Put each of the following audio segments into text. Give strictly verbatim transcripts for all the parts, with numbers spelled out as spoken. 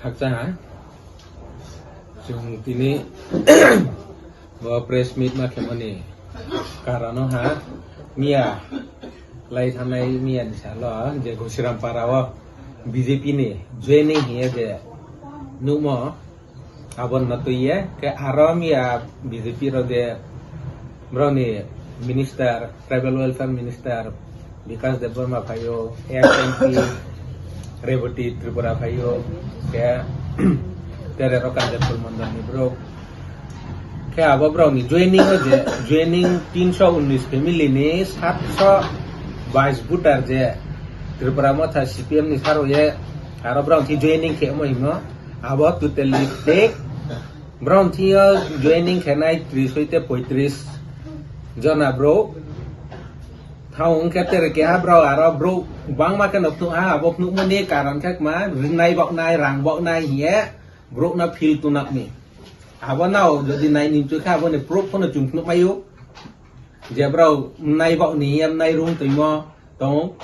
Hakcha ha. Chwng tini bo press meet ma khemani karono ha miya lai thanai miya ni salo je Gosiram para o B J P ni joining hiye je numo abon no tuiye ke aro miya B J P ro je Broni minister, tribal welfare minister Bikas Debbarma phaio, ex M P Rebati Tripura phaio, ke tere ro Kanjapur mandal ni bro. Ke abo broni joining o je, joining tinsho unnis family ni satso bais voter je Tripura Motha C P M ni saro ye, aro broni joining khe mo himo, abo totally fake. Broni joining khe nai tris hoite poitris jona bro. Thao wngkhe tere keha bro aro bro bangma khe no phunuk ha, abo phunukmani karon khe ma rinai boknai, rang boknai hiye bro no feel tunakni. Abo nao jodi nai nim chukha aboni proof phano chwng phunuk maio. Je bro nai bokni, em nai rung toimo tongo.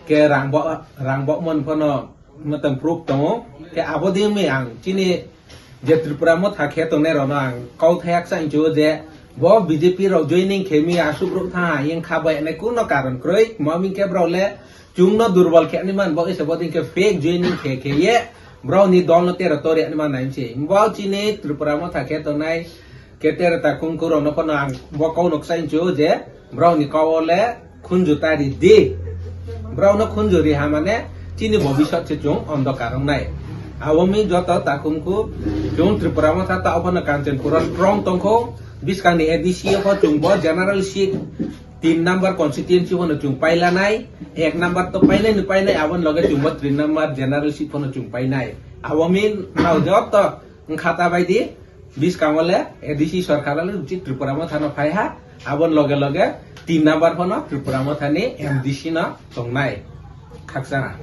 Ke rang bo, rang bokmon phano Matang proof tongo. Khe abo di wngwi ang chini je Tripura Motha khe tongnai rokno ang kau thayak sa incho je bo B J P rok joining khe mi asuk rok tha yang kha bai nai kuno karon kroi. Mo hing khe brok le chwngno durbol khe ani man bo isa bo din khe fake joining khe khe ye brok ni dol no tero tori ani man nai se. Bo chini Tripura Motha khe tongnai Keter ta khungku rokno phano ang bo kau noksa incho je brokni kau le khunju tari di. Brokno khunju ri ha mane chini bobisot se chwng ondokar wngnai. Abo mi joto ta khungku chwng Tripura Motha ta ophano Kanchanpur o strong tongkho. Biskangni A D C o chwng bo general seat tin number constituency phano chwng pailanai. Ek number to painai ni painai, aboni loge chwng bo three number general seat phano chwng painai. Abo mi nao joto wngkha ta bai di. Biskango le A D C sorkar le uchi Tripura Motha no phai ha, aboni loge loge tin number phano Tripura Motha ni M D C no tongnai. Khakchang ha.